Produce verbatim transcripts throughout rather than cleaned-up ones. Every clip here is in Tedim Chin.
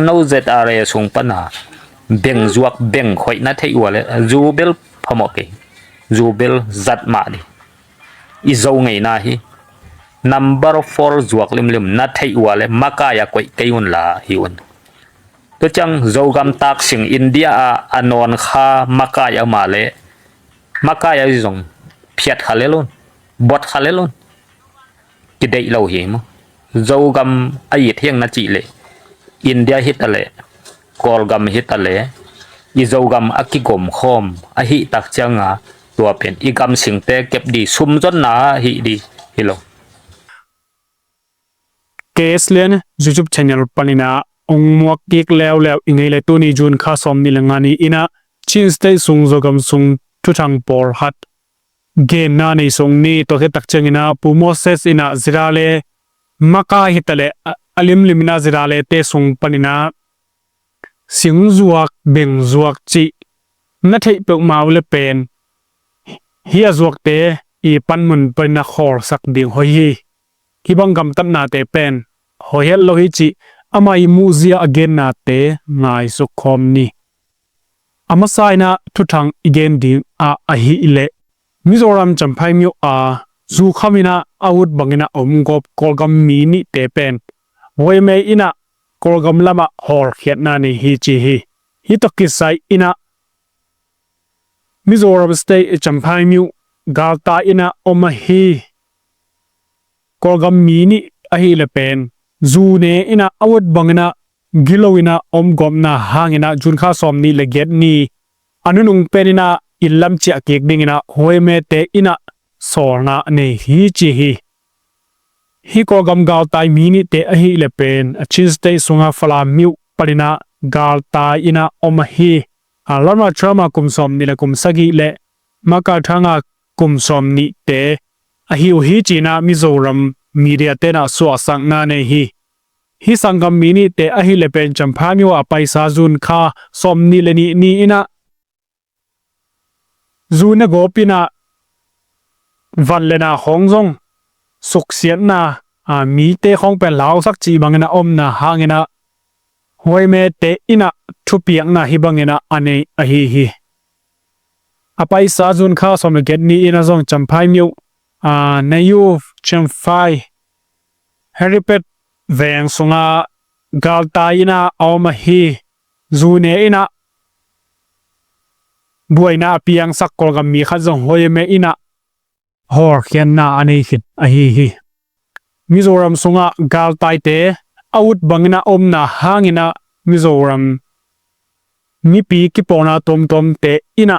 No Z R A sung pana beng zuak beng khoih na theih ua le zu bel phamawh kei. Zu bel zat mah dih. I Zo ngeina hi. Number four zuak limlim na theih ua le makai a koih kei un la hi un. Tua ciang Zogam taksing India a a nawn kha makai a ma le makai a zong phiat kha lel un. Bot kha lel un. Kideih lo hi maw? Zogam a it hiang na cih leh India hi ta leh Kawlgam hi ta leh i Zogam a kigom khawm ahi tak cianga tua pen i gam singte kep di sumzonna ahi di hi lo. K S Lian YouTube channel panina ong muak kik leuleu i ngei le tuni June kha sawm nih le nga ni ina Chin State sung Zogam sung thuthang pawl khat genna nei sung ni. Tua khit tak ciangina Pu Moses ina zira le makai hi ta le a, a limlim ina zira le te sung panina sing zuak beng zuak cih na theih peuhmah uh le pen hi a zuakte i panmun panina khawlsak ding hoih hi. Hih bang gamtatnate pen hoih het lo hi cih ama i muhzia a gennate ngaisuk khawm ni. A masa ina thuthang i gen ding ah ahih leh Mizoram Champhai myo a zu kham ina a ut bangina om gawp Kawlgam mi nihte pen huaimei ina Kawlgam lamah hawlkhiatna nei hi ci hi. Hih tawh kisai ina Mizoram State Champhai myo galtai ina om ahi Kawlgam mi nih ahih le pen zu ne ina a ut bangina gilo ina om gawpna hangina June kha sawm nih le giat ni a nunung pen ina inn lam ciah kik dingina huaimete ina sawlna a nei hi ci hi. Hih Kawlgam galtai mi nihte ahih le pen a Chin State sunga Falam myo panina galtai ina om ahi a Lamra Tharma kum sawm nih le kum sagih le Maka Thanga kum sawm nihte ahi uh hi cina Mizoram media tena suahsakna nei hi. Hih sanggam mi nihte ahih le pen Champhai myo a paisa June kha sawm nih le nih ni ina zu ne gawp ina van le na khawng zong suksiatna a mite khawng pen lausak cih bangina omna hangina huaimete ina thupiakna hih bangina a nei ahi hi. A paisa June kha sawm le giat ni ina zong Champhai myo a Nayu Champhai Heripet veng sunga galtai ina a om ahi zu ne ina buaina a piangsak Kawlgam mi khat zong huaime ina hawlkhiatna a nei khit ahi hi. Mizoram sunga galtaite a ut bangina omna hangina Mizoram mipi kipawlna tuamtuamte ina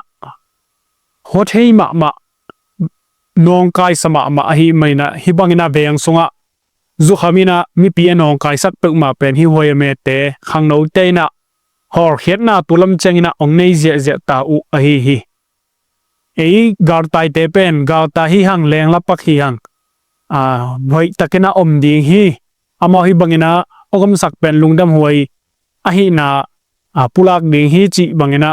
hothei mahmah nawngkaisa mahmah ahi maina hih bangina veng sunga zukham ina mipi a nawngkaisak peuhmah pen hih huaimete khangnote ina hawlkhiatna tulam ciangina ong nei ziahziah ta uh ahi hi. Ei galtaite pen galtai hi hang lenglapak hi hang a hoihtakina om ding hi. Amau hih bangina a gomsak pen lungdamhuai ahihna a pulak ding hi cih bangina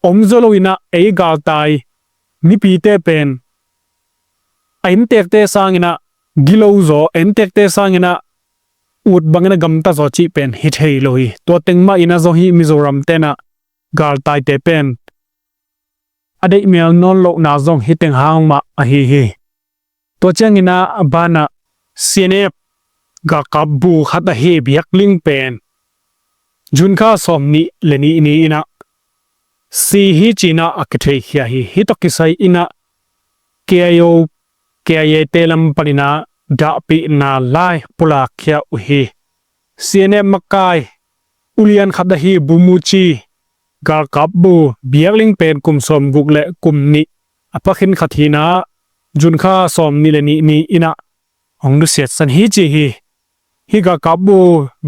om zo lo ina ei galtai mipite pen a inntekte sangina gilo zaw a inntekte sangina ut bangina gamta zaw cih pen hi thei lo hi. Tua teng mah ina zong hi Mizoram tena galtaite pen a deihmel nawn lohna zong hi teng hang mah ahi hi. Tua ciangina a banah C N F galkap bu khat ahi biakling pen June kha sawm nih le nih ni ina si hi cina a kitheikhia hi. Hih tawh kisai ina K I O K I A te lam panina dahpihna lai pulakkhia uh hi. C N F makai ulian khat ahi Bumuci galkap bu biakling pen kum sawm guk le kum nih a pakhin khat hina June kha sawm nih le nih ni ina hong nusiatsan hi ci hi. Hih galkap bu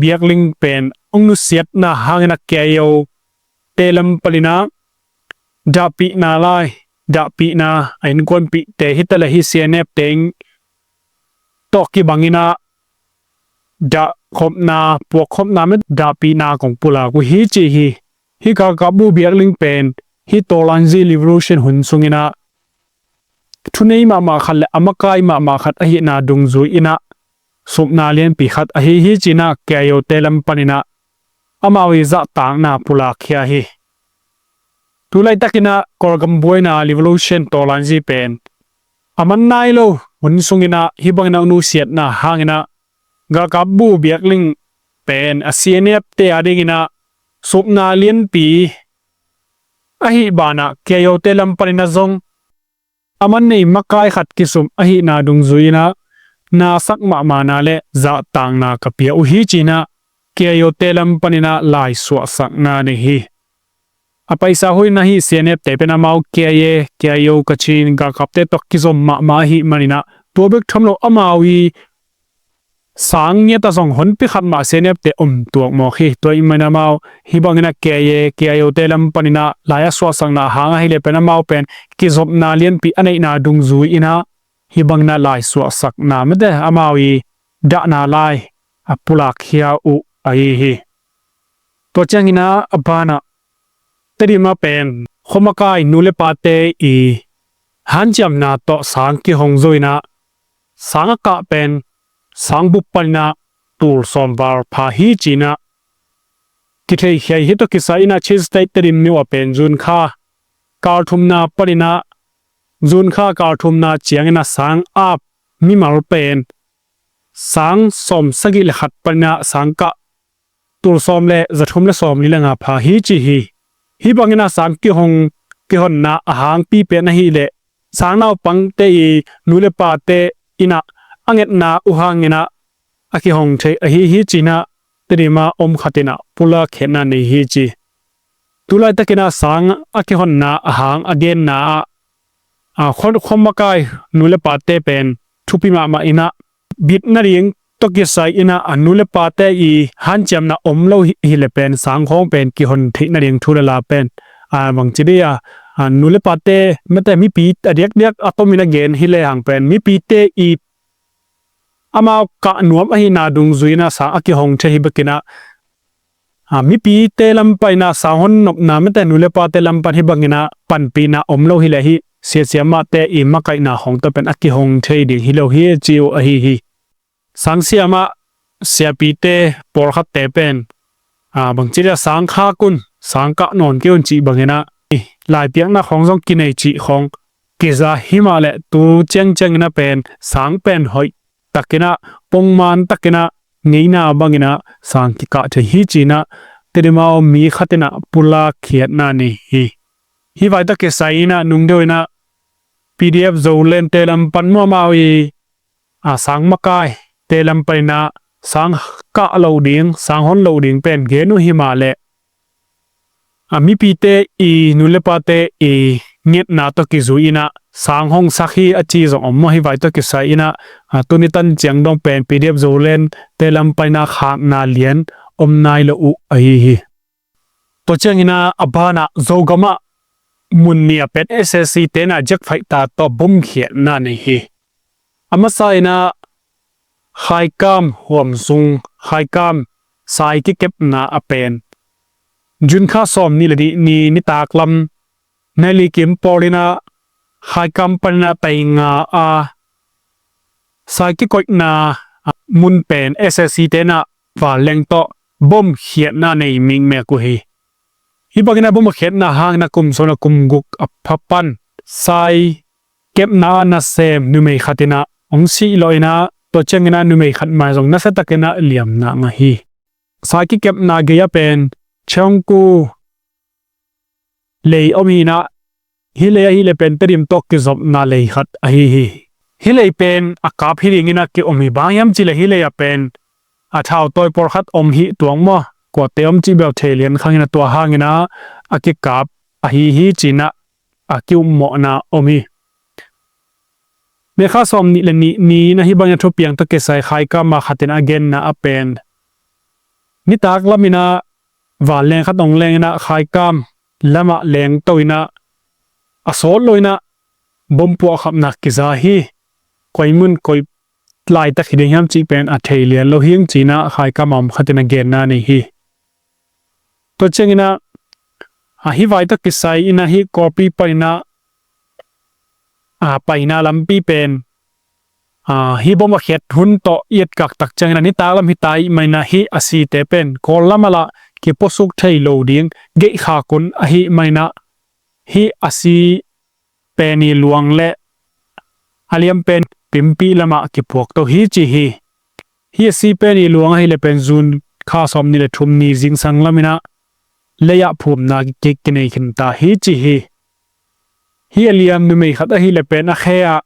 biakling pen hong nusiatna hangina K I O te lam panina dahpihna lai dahpihna a innkuanpihte hi ta le hih C N F teng tawh kibangina dahkhopna puakkhopna met dahpihna kong pulak uh hi ci hi. Hih galkap bu biakling pen hih Tawlanzi Revolution hun sungina thunei mahmah khat le a makai mahmah khat ahihna dungzui ina supna lianpi khat ahi hi cina K I O te lam panina amau i zahtakna pulak khia hi. Tulaitakinah Kawlgam buaina revolution tawlanzi pen a man nai lo hun sunginah hih banginah nusiatna hanginah galkap bu biakling pen a C N F te a dinginah supna lianpi ahi banah K I O te lam paninah zong a man nei makai khat kisum ahihna dungzui inah nasak mahmahna le zahtakna ka pia uh hi cinah K I O te lam paninah laisuahsakna nei hi. A paisa huinah hih C N F te pen amau K I A, K I O Kachin galkapte tawh kizom mahmah ahih maninah tua bek tham lo amau i sang ngiata zong honpi khat mah C N F te om tuak mawk hi. Tua i maninah amau hih banginah K I A, K I O te lam paninah lai a suahsakna hang ahileh pen amau pen kizopna lianpi a neihna dungzui inah hih banginah laisuahsakna mete amau i dahna lai a pulak khia uh ahi hi. Tua cianginah a banah Tedim ah pen khuamakai nu le pate i hanciamna tawh sang kihong zo inah sang a kah pen sang bup paninah tul sawm val pha hi cinah kitheikhia hi. Tawh kisai inah Chin State Tedim myo ah pen June kha kal thumna paninah June kha kal thumna cianginah sang ap mimal pen sang sawm sagih le khat paninah sang kah tul sawm le za thum le sawm li le nga pha hi ci hi. Hih banginah sang kihong kihonna a hangpi pen ahileh sang naupangte i nu le pate inah a ngetna uh hanginah a kihong thei ahi hi cinah Tedim ah om khatinah pulak khiatna nei hi ci. Tulaitakinah sang a kihonna a hang a genna ah a khuamakai nu le pate pen thupi mahmah inah bit nading tawh kisai inah a nu le pate i hanciamna om lo hileh pen sang khawng pen kihon theih nading thu le la pen a bangci dih a nu le pate mete mipi a diakdiak a tomin a gen hileh hang pen mipite i amau kah nuam ahihna dungzui inah sang a kihong thei hi bekinah a mipite lam paninah sang hon nopna mete nu le pate lam pan hih banginah panpihna om lo hileh hih siasia mahte i makaihna khawng tawh pen a kihong thei ding hi lo hi ci uh ahi hi. Sang siamah siapite pawlkhatte pen a bangci dih a sang khak un sang kah nawn kei un cih banginah i laipiakna khawng zong kinei cih khawng kiza himahleh tu ciangcianginah pen sang pen hoih takinah pongman takinah ngeina banginah sang kikah thei hi cinah Tedim ah om mi khatinah pulak khiatna nei hi. Hih vai tawh kisai inah nungdeuh inah P D F Zoland te lam pan muamau i a sang makai te lam paninah sang kah lo ding sang hon lo ding pen gen uh himahleh a mipite i nu le pate i ngetna tawh kizui inah sang hong sak hi a ci zong om maw. Hih vai tawh kisai inah a tuni tan ciang dong pen P D F Zoland te lam paninah khakna lian om nai lo uh ahi hi. Tua cianginah a banah Zogamah mun nih a pen S S C tenah jet fighter tawh bomkhiatna nei hi. A masa inah Khaikam huam sung Khaikam sai kikepna a pen June kha sawm nih le nih ni nitaklam Nailikim pawl inah Khaikam paninah tainga a sai kikoihna mun pen S S C tenah vanleng tawh bomkhiatna nei mikmek uh hi. Hih banginah bomkhiatna hanginah kum sawm le kum guk a pha pan sai kepna a nasem numei khatinah hong sih lawh inah tua cianginah numei khat mai zong nasiatakinah liamna ngah hi. Sai kikepna gei ah pen Cheongku lei om hinah hih lei ahileh pen Tedim tawh kizopna lei khat ahi hi. Hih lei pen a kap hi dinginah ki-om hi. Bang hiam cihleh hih lei ah pen a thautawi pawlkhat om hi tuak maw, kuate om cih bel thei lian khanginah tua hanginah a kikap ahi hi cinah a ki-ummawhna om hi. May kha sawm nih le nih ni inah hih bangin a thupiang tawh kisai Khaikam a khatin a genna a pen nitak laminah vanleng khat hong lenginah Khaikam lamah lengto inah a sawt lo inah bom puahkhapna kiza hi. Koi mun koi laitak hi ding hiam cih pen a thei lian lo hing cinah Khaikam a om khatin a genna nei hi. Tua cianginah a hih vai tawh kisai inah hih Kawlpi paninah a paina lampi pen a hih bom a khiat hun tawh i etkak tak cianginah nitak lam hi ta ih maninah hih a site pen Kawl lam ah lah kipuasuk thei lo ding geihkhak un ahih manin ah, hih a si pen i luang le a liam pen Pimpih lamah kipuak to hi ci hi. Hih a si pen i luang ahih leh pen June kha sawmnih le thum ni zingsang lamin ah lei-ah phumna ki, kinei khin ta hi ci hi. Hih a liam numei khat ahih leh pen a khe ah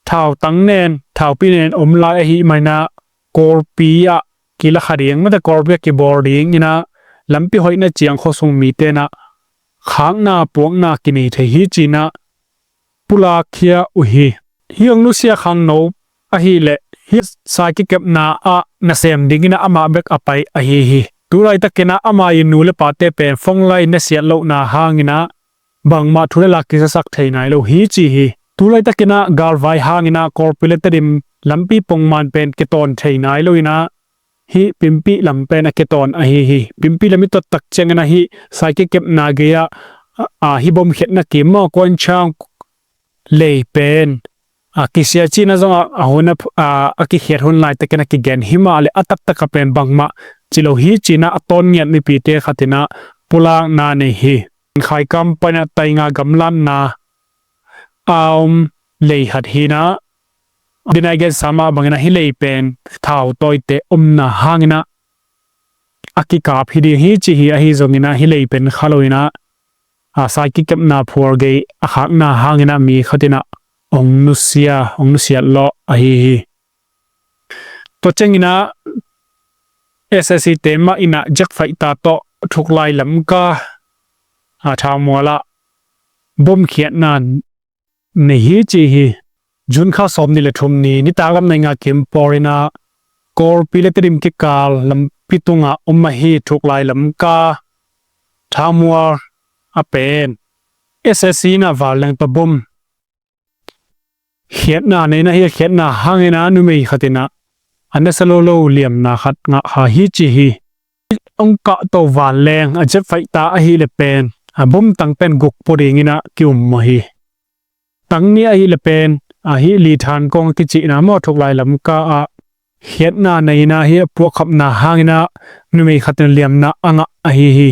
thautang nen, thaupi nen om lai ahih manin ah, Kawlpi ah kila kha ding, mate Kawlpi ah kibawl dingin ah, lampi hoihna ciang khuasung mite in ah khakna puakna kinei thei hi ci-in ah pulak khia uh hi. Hih hong nusia khangno ahih leh hih sai kikepna ah nasem dingin ah amah bek a pai ahi hi. Tu laitakin ah ama i nu le pate pen phone line nasiat lohna hangin ah bangmah thu le la kizasak thei nai lo hi ci hi. Tu laitakin ah galvai hangin ah Kawlpi le Tedim lampi pongman pen kitawn thei nai loin ah hih Pimpih lam pen a kitawn ahi hi. Pimpih lam i tot tak ciangin ah hih sai kikepna gei ah, a, hih bomkhiatna kim maw, Kuanchang lei pen a kisia cihna zong a, a hun a, a, a kikhiat hun laitakin a kigen hi mah leh a taktak a pen bangmah ci lo hi ci-in ah a tawn ngiat mipite khat in ah pulakna nei hi. Khaikam panin ah tainga gamlatna a om lei khat hi-in ah, dinai gensa mah bangin ah hih lei pen thau tawite omna hangin ah a kikap hi ding hi ci hi. Ahi zongin ah hih lei pen kha loin ah, a, sai kikepna phual gei a khakna hangin ah mi khat in ah hong nusia, hong nusiat lawh ahi hi. Tua ciangin ah S A C te mah in ah jet fighter tawh Thuklai Lamka, a, Thamual ah bomkhiatna nei hi ci hi. June kha sawmnih le thum ni nitak lam nai nga kim pawlin ah Kawlpi le Tedim kikal lampi tungah om ahi Thuklai Lamka, Thamual a pen S A C in ah vanleng tawh bomkhiatna nei in ah, hih a khiatna hangin ah numei khat in ah a nasa lo lo liamna khat ngah kha hi ci hi. Hong kahto vanleng a jet fighter ahih leh pen a bomtang pen guk pua dingin ah ki-um mawh hi. Tang ni ahih leh pen a hih Lithan kong a kicihna maw, Thuklai Lamka ah khiatna nei in ah hih a puahkhapna hangin ah numei khat in liamna a ngah ahi hi.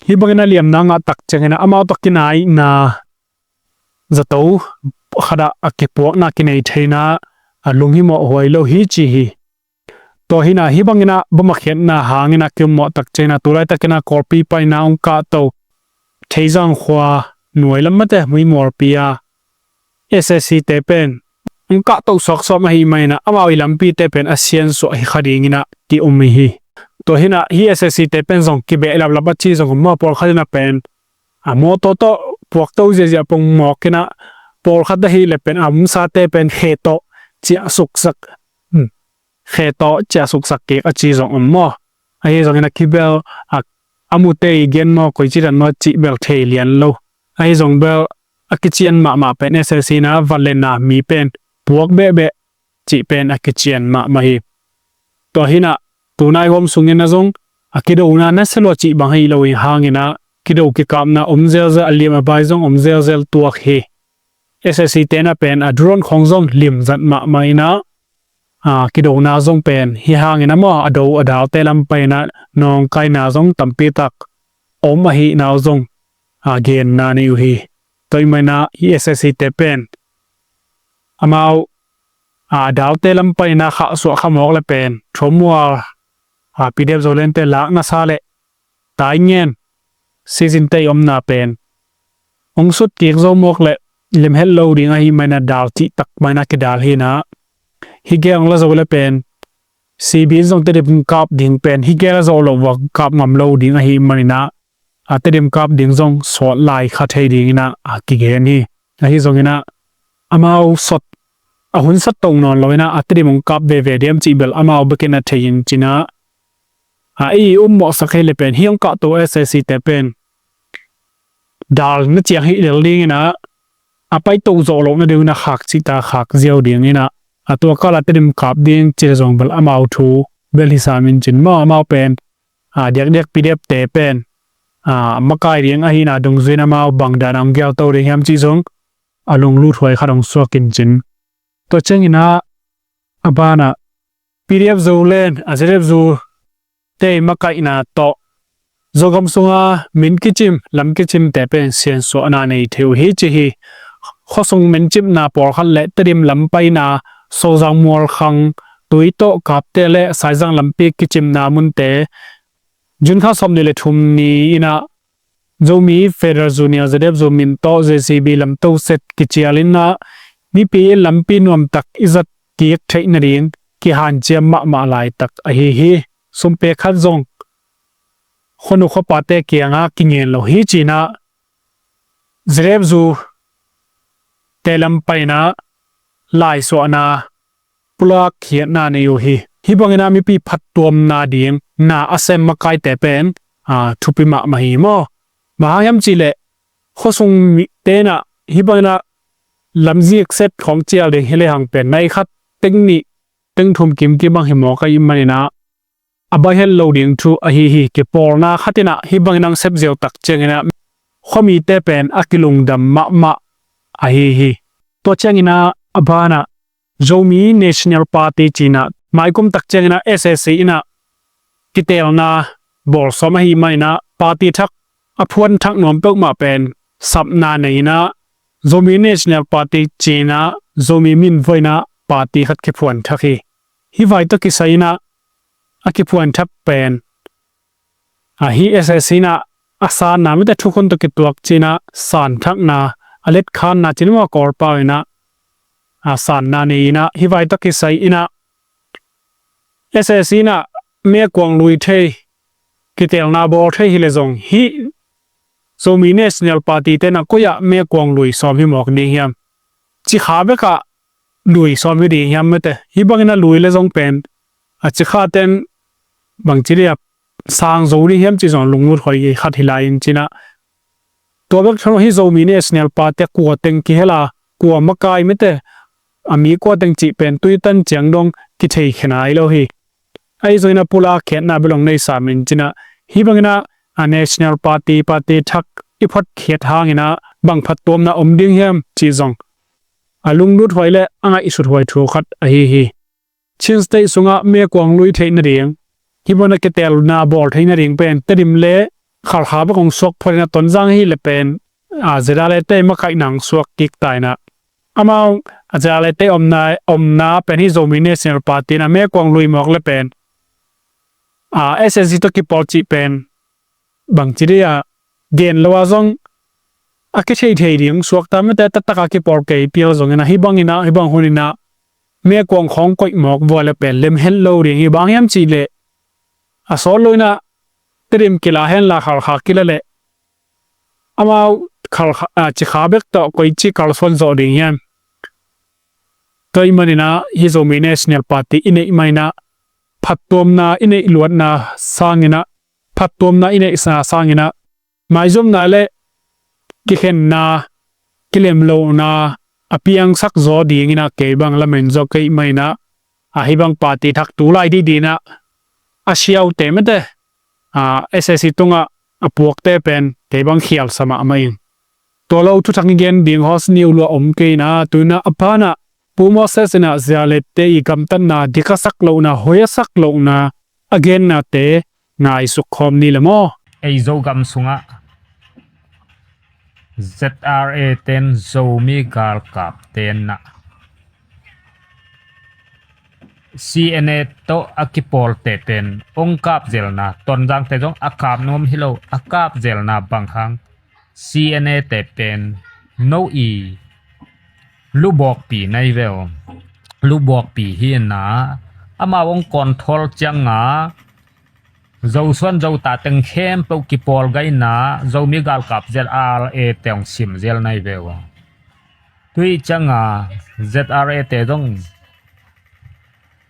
Hih bangin a liamna a ngah tak ciangin ah amau tawh kinaina zato khat ah a kipuakna kinei thei in ah a lunghimawh huai lo hi ci hi. Tua hi-in ah hih bangin ah bom a khiatna hangin ah ki-um mawh tak ciangin ah tu laitakin ah Kawlpi panin ah hong kahto Theizang khua nuai lam mate Muimualpi ah S A C te pen hong kahto suak sawm ahih manin ah amau i lampite pen a siansuah hi kha dingin ah ki-um hi. Tua hi-in ah hih S A C te pen zong kibehlaplap a ci zong om maw, pawlkhat in ah pen a mawtaw tawh puakto ziahziah pong mawk in ah, pawlkhat ahih leh pen a omsate pen khe tawh ciah suksak, hmm, khe tawh ciah suksak kik a ci zong om maw. Ahi zongin a kibel a, a mute i gen maw, koici dan maw cih bel thei lian lo. Ahi zong bel a kician mahmah pen S A C in ah van le na mi pen puak behbeh cih pen a kician mahmah hi. Tua hi-in ah tunai gawm sungin ah zong a kidona nasa lua cih bang hi lo hangin ah kido kikapna om zelzel, a liam a bai zong om zelzel tuak hi. S A C te in ah pen a drone khawng zong limzat mahmah in ah, a, kidona zong pen hih hangin ah maw, a do a dalte lam panin ah nawngkaina zong tampi tak om ahihna uh zong, a, genna nei uh hi. Tua ahih manin ah hih S A C te pen amau, a, a dalte lam panin ah khahsuah kha mawk leh pen Thamual, a, P D F Zolandte lak nasa leh Taingen, Sizinte i omna pen hong sut kik zo mawk leh lemhet lo ding ahih manin ah dal cih tak manin ah kidal hi-in ah, hih gel hong la zo leh pen C B in zong Tedim kap ding pen hih gel a zawh loh vak kap ngam lo ding ahih manin ah, a, Tedim kap ding zong sawt lai kha thei dingin ah a kigen hi. Ahi zongin ah amau sawt, a hun sawt to nawn lo-in ah a Tedim hong kap veve diam cih bel amau bekin a thei in cin ah, a, i um mawhsak hi leh pen hih hong kahto S A C te pen dal na ciang hih lel dingin ah, a paito zawh loh nadingin ah khak cih ta khak ziau dingin ah, a, tua kal ah Tedim kap ding ci leh zong bel amau thu bel hi sam in cin maw, amau pen, a, diakdiak P D F te pen, a, makai ding ahihna dungzui-in amau bang dan a hong gelto ding hiam cih zong a lunglut huai khat hong suak in cin. Tua ciangin ah a ban ah P D F Zoland, a, Z F U Zalette makaihna tawh Zogam sunga min kicim, lam kicimte pen siansuahna nei thei uh hi ci hi. Khuasung mincimna pawlkhat le Tedim lam paina, Sozang Mualkhang, Tuitawh Kapte le Saizang lampi kicimna munte June kha sawmnih le thum ni inah Zomi Federal Junior ZFU min tawh JCB lamto set kicial inah mipi lampi nuamtak i zat kik theih nading kihanciam mahmah laitak ahi hi. Sumpe khat zong khuanu khuapate kiangah kingen lo hi cinah ZFU te lam paina laisuahna pulak khiatna nei uh hi. Hih banginah mipi phattuamna ding na a sem makaite pen a thupi mahmah hi maw? Bang hang hiam cihleh khuasung mite inah hih banginah lamzik set khawng cial ding hi lehang pen nai khat teng nih teng thum kimkim bang hi mawk ahih maninah a baih het lo ding thu ahi hi. Kipawlna khat inah hih bangin ang sep ziau tak cianginah khuamite pen a kilungdam mahmah ahi hi. Tua cianginah a banah Zomi National Party cinah maikum tak cianginah SAC inah kitelna bawlsawm ahih maninah party thak a phuanthak nuam peuhmah pen sapna nei inah Zomi National Party cinah Zomi min vainah party khat kiphuanthak hi. Hih vai tawh kisai inah a kiphuanthak pen ahi SAC inah a sanna mite thukhun tawh kituak cinah santhakna a letkhanna cinah maw Kawlpau inah a sanna nei inah hih vai tawh kisai inah SAC inah mekuang lui thei kitelna bawl thei hi le zong hih Zomi National Party te inah koi ah mekuang lui sawm hi mawk ding hiam? Cikha bekah lui sawm hi ding hiam mete? Hih bangin a lui le zong pen a cikha ten bangci dih a sang zo ding hiam cih zong lunglut huai khat hi lai in cinah tua bek thawn hi Zomi National Party kua teng kihel a kua makai mete a mi kua teng cih pen tuitan ciang dong kithei khe nai lo hi. Ahi zongin a pulak khiatna belong nei sam in cinah hih banginah a National Party party thak i phot khiat hanginah bang phattuamna om ding hiam cih zong a lunglut huai le a ngaihsut huai thu khat ahi hi. Chin State sungah mekuang lui theih nading hih banah kitelna bawl theih nading pen Tedim le Khalkha bek hong suak phot inah Tonzang hi le pen a ZRA te makaihna hong suak kik ta inah amau a ZRA te omna omna pen hi Zomi National Party inah mekuang lui mawk le pen a SAC tawh kipawl cih pen bangci dih a gen lo a zong a kithei thei ding suakta mete taktak a kipawl kei pial zongin a hih bangin a hih bang hunin a mekuang khawng koih mawk vua le pen lem het lo ding hi. Bang hiam cihleh a sawt lo in a Tedim kila hen la Khalkha kila leh amau Khalkha, a, Cikha bek tawh koici kalsuan zawh ding hiam? Tua ahih manin a hih Zomi National Party i neih mah in a phattuamna i neih luatna sangin a phattuamna i neihsa sangin a maizumna le kikhenna kilemlohna a piangsak zaw dingin a kei bang lamen zaw ka hih mah in a hih bang party thak tu lai dih dingin a a siaute mete a SAC tungah a puakte pen kei bang khialsa mahmah ing. Tua lo thuthang i gen ding hawsni uh lua om kei in a tu in a a pan a Pu Moses in a zialette i gamtatna dik a sak lohna hoi a sak lohna a gennate ngaisuk khawm ni le maw? Ei Zogam sungah ZRA ten Zomi galkap ten a CNA tawh a kipawlte pen ong kap zelna Tonzangte zong a kap nuam hi lo a kap zelna bang hang CNA te pen no i lubawkpi nai veu. Lubawkpi hi in a amau ong control ciang a Zosuan Zota teng khempeuh kipawl gai in a Zomi galkap ZRA te ong sim zel nai veu. Tui ciang a ZRA te zong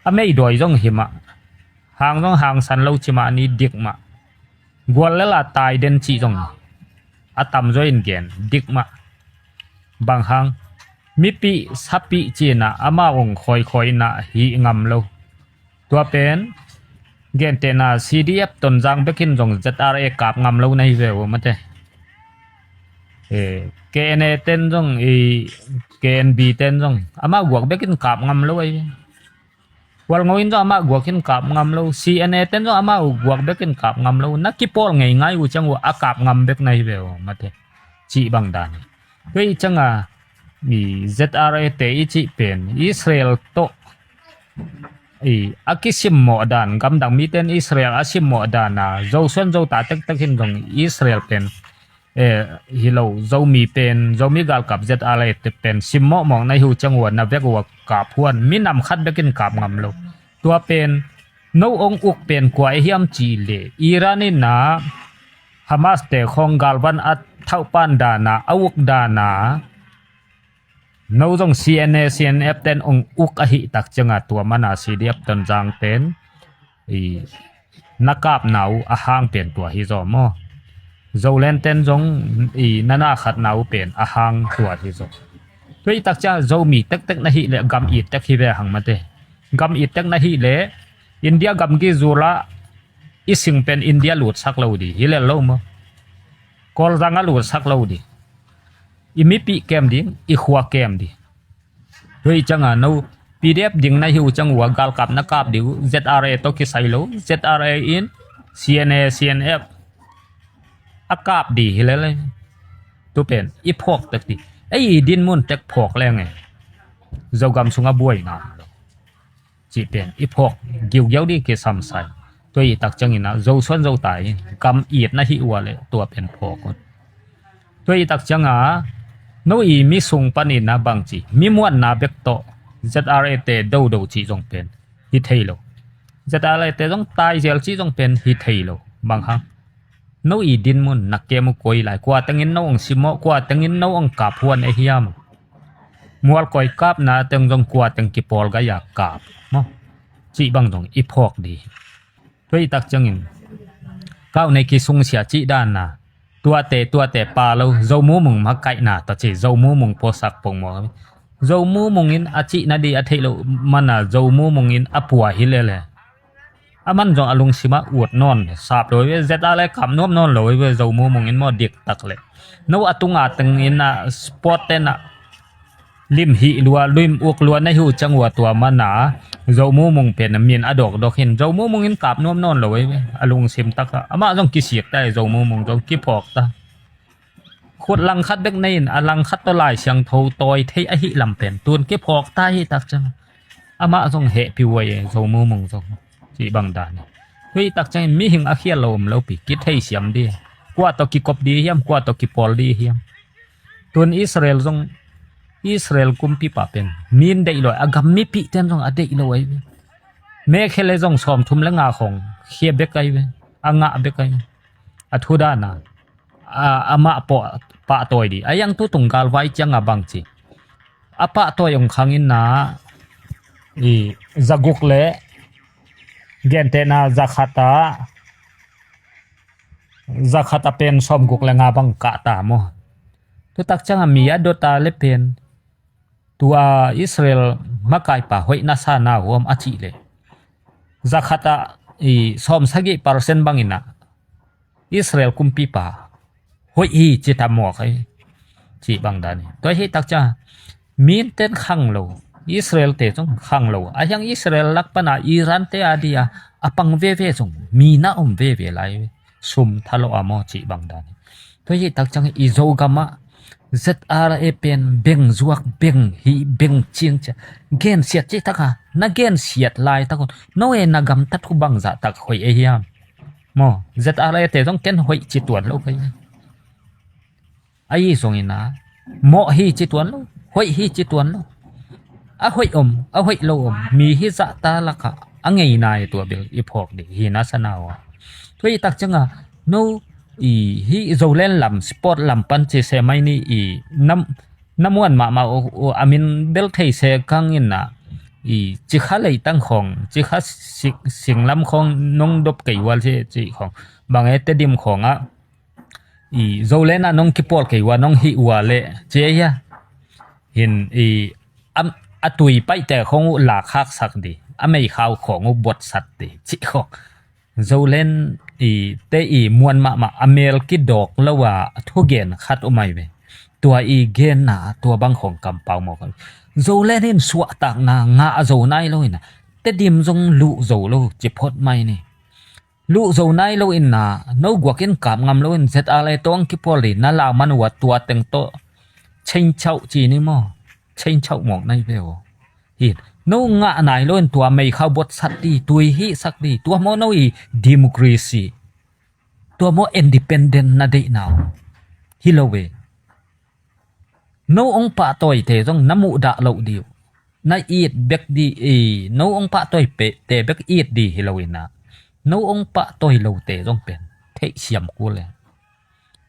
a meidawi zong hi mah hang zong hangsan lo ci mah ni dik mah gual lela tai den cih zong a tamzaw in gen dik mah bang hang mipih sapih ci in a amau ong khawikhawi in a hih ngam lo. Tua pen gentehna CDF Tonzang bekin zong ZRA kap ngam lo nai veu mate. KNA ten zong i KNB ten zong amau guak bekin kap ngam lo ai. Hualngo in zong amah guak in kap ngam lo, C N A ten zong amah uh guak bek in kap ngam lo, na kipawl ngei ngai uh ciang uh a kap ngam bek na hi ve uh mate. Cih bang dan hi. Tua ih cianga i Z R A te i cih pen Israel tawh i a kisimmawh dan, gamdang miten Israel a simmawh dan a, Zosuan Zota tektek hin zong Israel pen eh, hi lo, Zomi pen, Zomi galkap Z R A te pen simmawhmawh na hi uh ciang uh a na vek uh a kap huan, minam khat bekin kap ngam lo. Tua pen no ong uk pen kua i hiam cih leh Iran in a Hamas te khawng galvan a thauhpan dan a, a uk dan a, no zong C N A, C N F ten ong uk ahih tak cianga tua mana C D F Tonzang ten i na kapna uh a hang pen tua hi zaw maw? Zoland ten zong i na na khatna uh pen a hang tua hi zaw. Tua i tak cianga Zomi tektek na hih leh gam it tek hi ve hang mate. Gam it tek na hih leh India gamgi zula i sing pen India lutsak lo di hi lel lo maw? Kawlzang a lutsak lo di. I mipih kem ding, i khua kem ding. Tua i cianga no P D F ding na hi uh ciang uh a galkap na kap ding uh, Z R A tawh kisai lo, Z R A in C N A, C N F a kap di hi lele. Tu pen i phawk tek di. Ei i dinmun tek phawk lenge. Zogam sunga buai ngam lo. Cih pen i phawk giugiau di kisamsai. Tua i tak ciangin a Zosuan Zota in gam it na hih uh a leh tua pen phawk un. Tua i tak cianga no i mi sung panin a bangci mi muanna bek tawh Z R A te dodo cih zong pen hi thei lo. Z R A te zong taizel cih zong pen hi thei lo. Bang hang no i dinmun na kem uh koi lai, kua tengin no ong simmawh, kua tengin no ong kap huan e hiam? Mualkoi kapna teng zong kua teng kipawl gai a kap maw? Cih bang zong i phawk di. Tua i tak ciangin kau nei kisungsia cih danna tuate tuate pa lo, Zomumung makaihna ta ci, Zomumung puasak pongmaw. Zomumung in a cihna di a theih loh mana Zomumung in a pua hi lele. A man zong a lungsimah ut nawn sap lo ve, Z R A kap nuam nawn lo ve, Zomumung in maw diktak leh. No a tunga tengin a sport ten a lim hih lua, lim uk lua na hi uh ciang uh a tua mana Zomumung pen a min a dawkdawk hin Zomumung in kap nuam nawn lo ve, a lungsim takah. Amah zong kisik ta e, Zomumung zong kiphawk ta. Khut langkhat bek nei in a langkhat tawh Lai Siangtho tawi thei ahih lam pen tun kiphawk ta hi tak ciang. Amah zong hehpih uh a e, Zomumung zong. Cih bang dan hi. Tua i tak ciangin mihing a khial lo om lopi kitheisiam di. Kua tawh kikop di hiam, kua tawh kipawl di hiam? Tun Israel zong, Israel kumpipa pen min deih lo a, gam mipihten zong a deih lo ahi ve. Mekhele zong sawmthum le nga khong khia bek ahi ve. A ngah bek ahi ve. A thudana a, amah pahtawi di a, yang tutung galvai cianga bangci a pahtawi ong khang inna i zaguk le gentehna zakhata, zakhata pen sawmguk le nga bang kahta maw? Tutak cianga mi a dota le pen tua Israel makaipa hoih na sa na huam a cih leh zakhata i sawmsagih percent bangina Israel kumpipa hoih hi ci ta mawk hi. Cih bang dan hi. Tua hi tak ciang minten khang lo, Israel te zong khang lo. A hiang Israel lak pana Iran te a dia a pang veve zong mi na om veve lai. Sum thalo a maw cih bang dan hi. Tua hi tak ciang i Zogamah Z R A pen beng zuak, beng hi, beng ciang cia gensiat cih taka na gensiat lai takun no e na gamtat hu bangzah tak hoih e hiam? Maw, Z R A te zong ken hoih ci tuan lo kei. Ahi zongin a mawh hi ci tuan lo, hoih hi ci tuan lo. A hoih om, a hoih lo om, mi hi zahta lakah a ngeina i tua bil i phawk dih hi na sana uh a. Tua i tak cianga no i hi Zoland lam, sport lam pan ci se mai ni i nam na muan mahmah uh, uh, a min bel thei se kang inna i cikha leitang khong, cikha singlam khong nong dop kei ual ci khong, bang e Tedim khongah i Zoland ah nong kipawl kei ua nong hih ua le ci hia. Hin i a tui paihte khong uh lak haksak di, a meikhau khong uh buatsat di cih khong. Zoland i te i muan mahmah a mel kidawk lo a thugen khat um ai ve. Tua i genna tua bang khong kampau mawk ai. Zoland in suahtakna ngah a zo nai lo ina Tedim zong luh zo lo ci phot mai ni. Luh zo nai lo in na, no guak in kap ngam lo in Z R A tawh ang kipawl dih na lau man uh a tua teng tawh change chauh ci ni maw? Change chauh mawk nai ve aw. Hi, no ngah nai lo in tua meikhau bot sat dih, tui hih sak dih, tua maw no i democracy. Tua maw independent na deih nau. Hi lo ve. No ong pahtawite zong na muhdah loh dih uh. Na it bek dih i, no ong pahtawi peh te bek it dih hi lo in a. No ong pahtawi lote zong pen theih siam kul le.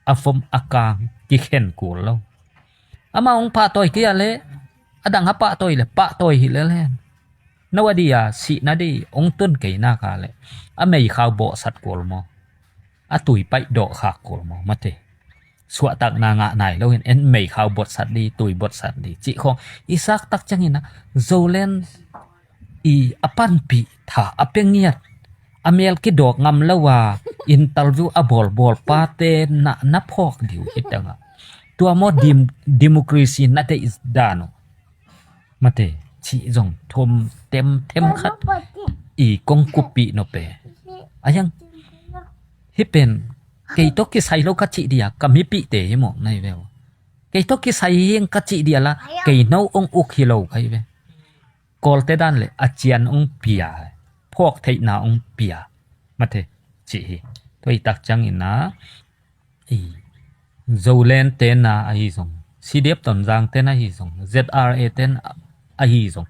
A vom a kang kikhen kul lo. Ama ong pahtawi kei a le, a dang a pahtawi le, pahtawi hi le le. No a dih a, sihna dih ong tun kei nak a le. A meikhau bawhsat kul maw? A tui paih dawh khak kul maw? Mate. Suahtakna ngah nai lo in en meikhau bot sat dih, tui bot sat dih cih khawng i sak tak ciangin a, Zoland i a panpih tha a pia ngiat, a mel kidawk ngam lo a interview a bawlbawl pate na, na phawk dih uh hi teng a. Tua maw dem-, democracy na deih dan uh. Mate, cih zong thum tem, them khat i kong kuppih no pe. A hiang, hi pen, kei tawh kisai lo ka cih dih a, ka mipihte hi mawk nai ve aw. Kei tawh kisai hi ing ka cih dih a la, kei no ong uk hi lo ka hi ve. Kawlte dan le, a cian ong pia, phawk theihna ong pia. Mate, cih hi. Tua i tak ciangin a, i, Zoland te na ahi zong, C D F Tonzang te na ahi zong, Z R A te na ahi zong,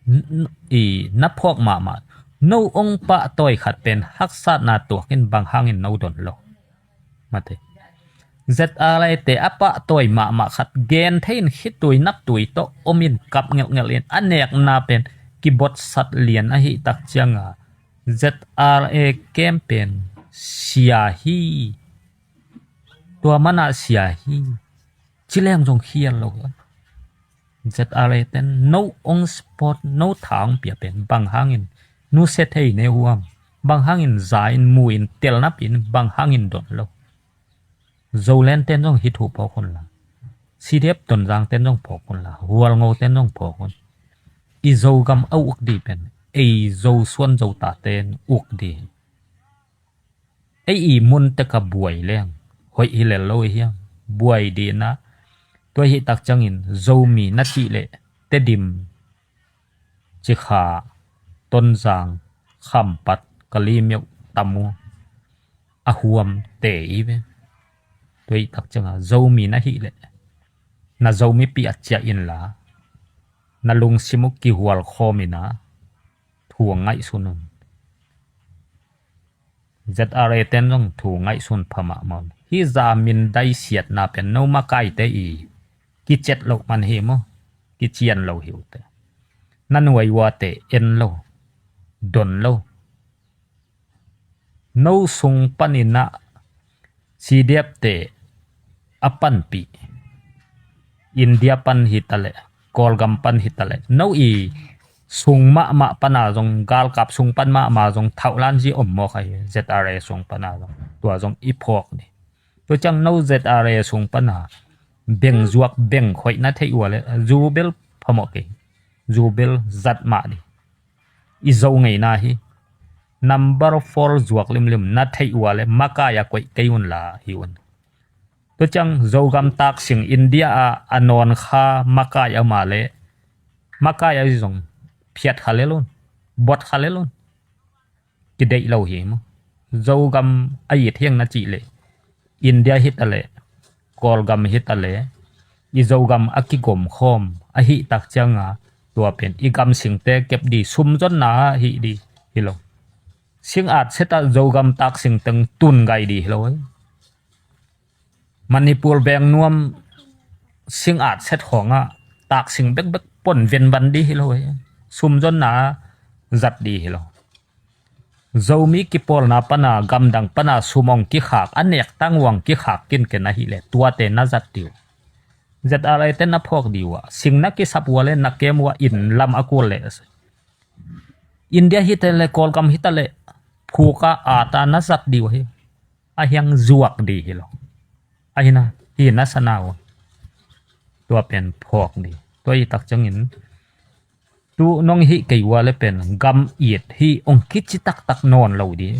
n-, n-, i, na phawk mahmah, no ong pahtawi khat pen haksatna tuak in bang hangin no don lo. Mate. Z R A te a pahtawi mahmah khat gen thei in khitui naptui tawh om in kap ngelhngelh in a nekna pen kibotsat lian ahi tak ciang a Z R A camp pen sia hi. Tua man a sia hi. Ci leng zong khial lo. Z R A ten no ong support, no tha ong pia pen bang hangin nusia thei ne huam, bang hangin za in mu in telnap in bang hangin don lo. Zoland ten zong hi thu phawk hun la, C D F Tonzang ten zong phawk hun la, Hualngo ten zong phawk hun. I Zogam a uk dih pen ei Zo suan Zo ta ten uk dih. Ei i mun tek a buai leng hoih hi lel lo i hiam? Buai dih na. Tua hi tak ciangin Zomi na cih leh Tedim, Cikha, Tonzang, Khampat, Kalemyo, Tamu, a huam te i ve. Tua hi tak cianga Zomi na hih leh na Zomi pi a ciah in la, na lungsim uh kihual khawm in a thu a ngaihsun un. Z R A ten zong thu ngaihsun pha mahmah un. Hih za mindai siatna pen no makaite i kiciat loh man hi maw? Kician lo hi uh te. Na nuai uate en lo, don lo. No sung panin a C D F te a panpih, India pan hi ta leh, Kawlgam pan hi ta leh, no i sung mahmah pana zong, galkap sung pan mahmah zong thauhlan zi om mawk ahi, Z R A sung pana zong, tua zong i phawk ni. Tua ciang no Z R A sung pana beng zuak beng khoih na theih ua leh, zu bel phamawh kei, zu bel zat mah ni. I Zo ngeina hi. Number four zuak limlim na theih ua leh makai a koih kei un la hi un. Tua ciang Zogam taksing India a a nawn kha makai a ma leh, makai a zong phiat kha lel un, bot kha lel un. Kideih lo hi maw? Zogam a it hiang na cih leh, India hi ta leh, Kawlgam hi ta leh, i Zogam a kigom khawm ahi tak cianga tua pen i gam singte kep dih, sumzonna ahi dih hi lo. Singat set a Zogam taksing teng tun gai dih hi lo. Manipur beng nuam singat set khawngah taksing bekbek pon venvan dih hi lo. Sumzonna zat dih hi lo. Zomi kipawlna pana, gamdang pana sum ong kikhak, a nek tang uang kikhak kinken ahi leh tuate na zat dih uh. Z R A te na phawk dih uh a, sing na kisap ua leh na kem ua in lam a kul leh, India hi ta leh, Kawlgam hi ta leh, phuk a ata na zat dih uh hi. A hiang zuak dih hi lo. A hi na, hi na sa na uh. Tua pen phawk dih. Tua i tak ciangin Tu nong hih kei ua le pen gam it hih ong kici taktak nawn lo di.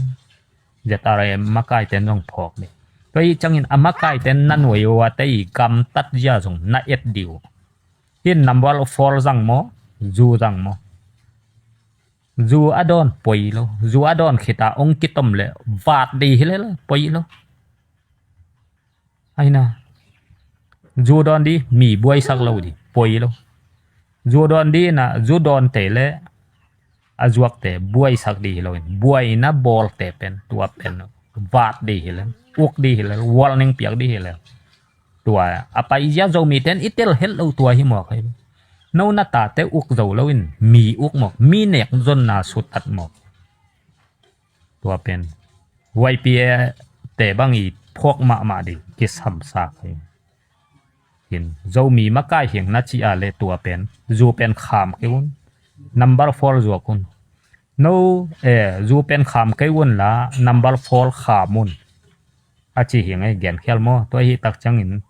ZRA makaite nong phawk di. Tua hih ciangin a makaite na nuai ua te i gamtat zia zong na et di uh. Hih number four zang maw, zu zang maw? Zu a dawn poi lo. Zu a dawn khita ong kitom le vat di hi le lo, poi lo. Aina. Zu dawn di mi buaisak lo di, poi lo. Zu dawn di na, zu dawnte le a zuakte buaisak di hi lo in, buaina bawlte pen tua pen vat di hi le, uk di hi le, warning piak di hi le. Tua a paizia Zomite in i tel het lo tua hi mawk hi. No na tate uk zo lo in mi uk mawk, mi nek zonna sutat mawk. Tua pen YPA te bang i phawk mahmah ding kisamsak hi. Hin Zomi makai hiang na ci a le tua pen zu pen kham kei un. Number four zuak un. No, eh, zu pen kham kei un la number four kham un. A ci hiang ei gen khial maw? Tua hi tak ciangin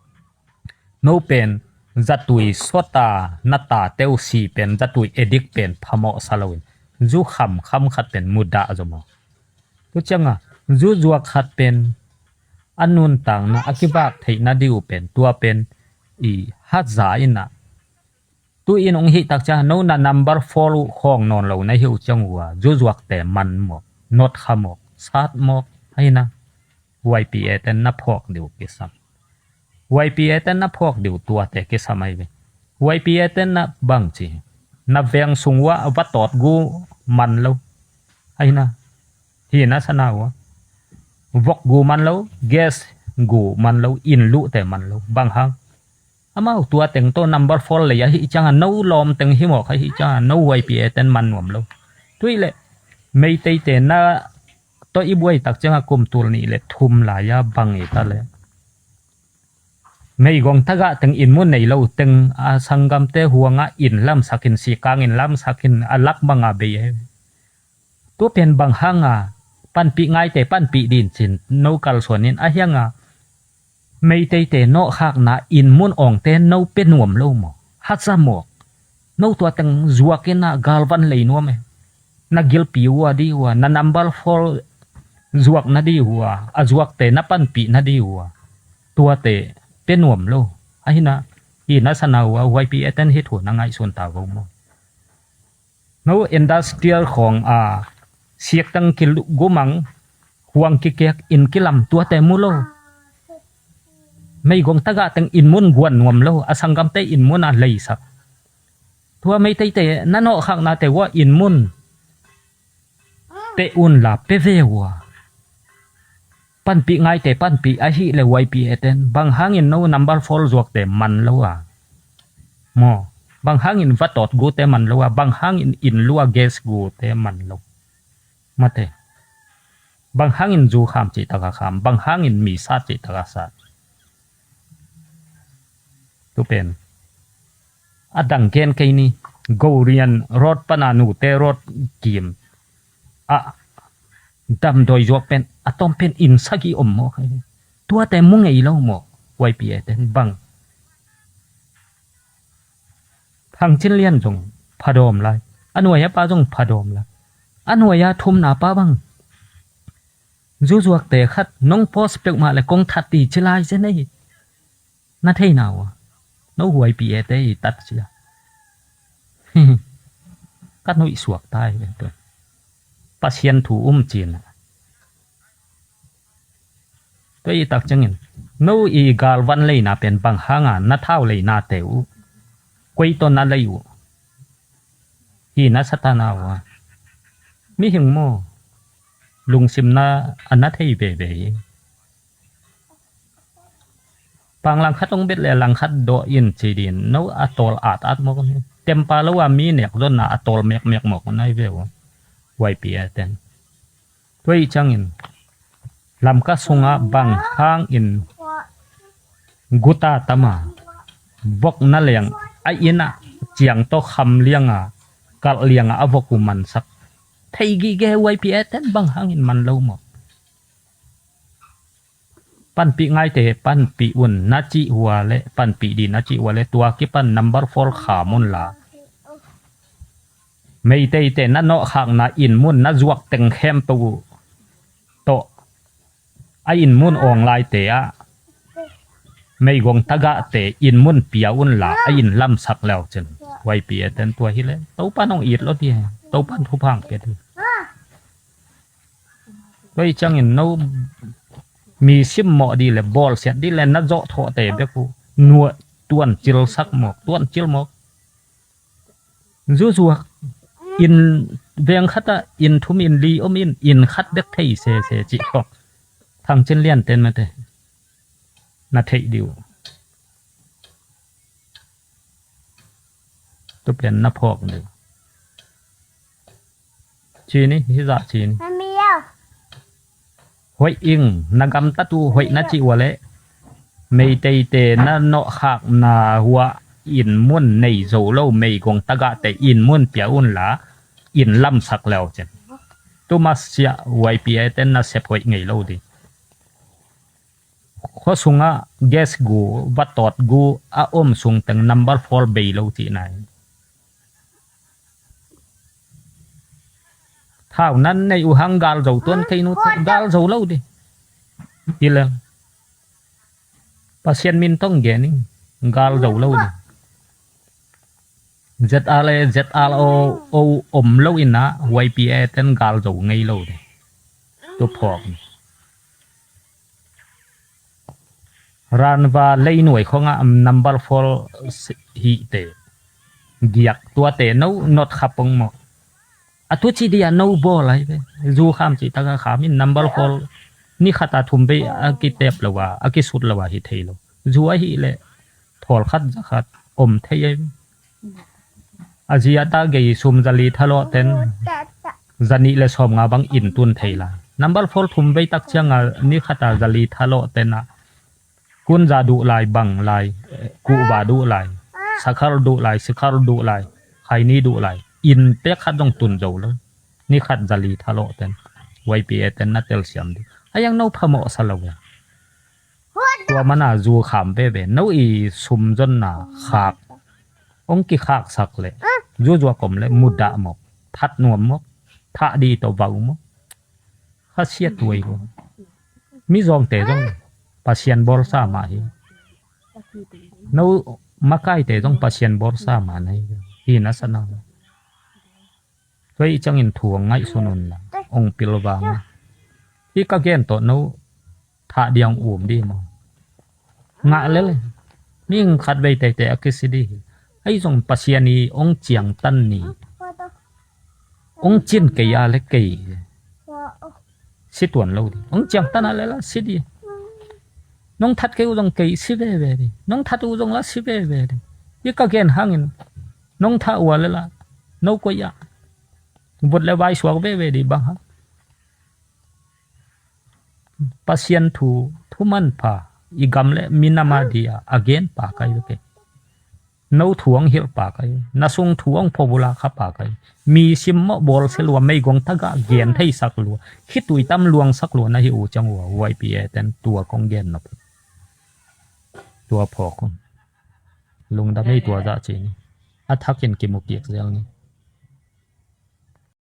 no pen zatui sota na tate uh si pen zatui edik pen phamawh sa lo in zu kham kham khat pen mudah zo maw? Tu cianga zu zuak khat pen a nuntakna a kivak theihna di uh pen tua pen i haza ina. Tu in ong hih tak cianga no na number four uh khawng nawn lo na hi uh ciang ua zu zuakte man mawk, not kha mawk, sat mawk, aina. YPA ten na phawk di uh kisam. YPA ten na phawk di uh tuate kisam ai ve. YPA ten na bang ci. Na veng sung ua va tawt gu man lo. Aina. Hi na sana ua. Vok gu man lo, gas gu man lo, inn luhte man lo. Bang hang. Amau tua teng tawh number four lei ahi cianga no lawm teng hi mawk ahi cianga no YPA ten man nuam lo. Tui le Meiteite na tawh i buai tak cianga kum tul nih le thum lai-a bang i ta le meigong tagah teng inn mun nei lo teng a sanggamte huanga inn lamsakin sikang inn lamsakin a lak banga bei ahi. Tua pen bang hanga panpih ngaite panpih din cin no kalsuanin a hianga Meiteite nawhkhakna inn mun awngte no pe nuam lo maw? Haza mawk. No tua teng zuakin a galvan lei nuam e. Na gilpi ua di ua, na number four zuak na di ua, a zuakte na panpih na di ua. Tuate pe nuam lo. Ahina, i na sana ua, YPA ten hi thu na ngaihsun ta vo maw? No industrial khawng a siaktang kilgumang huang kikek inn kilam tuate mu lo. Meigong tagah teng inn mun guan nuam lo, a sanggamte inn mun a leisak. Tua Meiteite na nawhkhaknate ua inn mun pe unla pe ve ua. Panpih ngaite panpih ahi le YPA ten bang hangin no number four zuakte man lo a? Maw, bang hangin va tawt gute man lo a, bang hangin inn lua gas gute man lo? Mate. Bang hangin zu kham cih taka kham, bang hangin mi sat cih taka sat. Tu pen a dang gen kei ni. Gorian road pana nute road kim a damdawi zuak pen a tom pen inn sagih om maw? Tuate mu ngei lo maw? YPA ten bang Thang Cin Lian zong phadawm lai. A nuai a pa zong phadawm lai. A nuai a thumna pa bang zuzuakte khat nong post peuhmah le kong that ti ci lai zen ei. Na theina ua no YPA te i tat cia. Ka nuih suak tai ve tu. Pasian thu um cina. Tua i tak ciangin no i galvan leina pen bang hanga na thau leina te uh koi tawh na lei uh. Hi na satana uh a mihing maw lungsimna a na thei veve hi. Pang langkhat hong bet le langkhat dawh in ci din no a tawl at at mawk ni. Tempa lo a mi nek zonna a tawl mekmek mawk nai ve uh. YPA ten. Tua i ciangin Lamka sunga bang hangin guta tama vok na leng a ina ciang tawh kham lianga kalh lianga a vok uh mansak. Thei gige YPA ten bang hangin man lo maw? Panpih ngaite panpih un na cih hua le panpih di na cih hua le tua kipan number four kham un la. Meiteite na nawhkhakna inn mun na zuak teng khempeuh uh tawh a inn mun awng laite ah meigong tagahte inn mun pia unla a inn lamsak leu cin. Y P A ten tua hileh Topan hong it lo dih. Topan thupha hong pia dih. Tua hi ciangin no mi simmawh dih le bawlsiat dih le na zawh thawhte bek uh nuah tuancil sak mawk, tuancil mawk. Zuzuak inn veng khatah inn thum inn li om in inn khat bek thei sese cih khawng Thang Cin Lian ten mate na theih dih uh. Tupian na phawk dih uh. Ci ni, hizah ci ni. Hoih ing, na gamtat uh hoih na cih uh a leh Meiteite na nawhkhakna uah inn mun nei zo lo meigong tagahte inn mun pia unla inn lamsak leu cin. Tuma siah Y P A ten na sep hoih ngei lo dih. Khua sungah gas gu, vatawt gu a om sung teng number four bei lo cihna hi. Thau nan nei uh hang gal zo tuan thei nu gal zo lo dih. Hi leng Pasian min tong gen in gal zo lo dih. Z R A, Z R O O om lo inah Y P A ten gal zo ngei lo dih. Tu phawk ni. Ranva leinuai khongah number four hihte giak tuate no not kha pong maw? A tu ci dia no bawl ai ve. Zu kham ci taka kham in number four ni khata thum bei a kitep lo a, a kisut lo a hi thei lo. Zu a hih leh thawl khat za khat om thei ai ve. A zia ta gei sum zali thalawh ten zanih le sawmnga bang inn tun thei lai. Number four thum bei tak cianga ni khata zali thalawh ten ah kunza duh lai, bang lai, kuhva duh lai, sakhar duh lai, sikhar duh lai, khaini duh lai, inn pek khat zong tun zo lo. Ni khat zali thalawh ten Y P A ten na telsiam dih. A yang no phamawh sa lo. Tua mana zu kham veve no i sumzonna khak ong kikhaksak le zuzuak om le mudah mawk, that nuam mawk, thah dih tawh vau mawk. Khasiat tuai ko. Mizawngte zong Pasian bawlsa mah hi. No makaite zong Pasian bawlsa mah na hi. Hi na sa na. Tua i ciangin thu hong ngaihsun un la hong pilvang un. Hi ka gen tawh no thah diang um dih maw? Ngah lel. Mihing khat vei teitei a kisi dih hi. Ahi zong Pasian i hong ciangtan ni hong cin kei a le kei hi. Si tuan lo dih. Hong ciangtan a le la si dih. Nong that kei uh zong kei si veve dih. Nong that uh zong la si veve dih. Hi ka gen hangin nong thah uh a le la no koih ah vut le vai suak veve dih bang hang. Pasian thu thuman pha i gam le minam a dia a gen pa kai ve kei. No thu hong hilh pa kai. Na sung thu hong pho bula kha pa kai. Mi simmawh bawlsia lua meigong tagah gen theisak lua khitui tam luangsak lua na hi uh ciang uh a Y P A ten tua kong gen nop. Tua phawk un. Lungdam ei tua zah ci ni. A thakin kimu kik zel ni.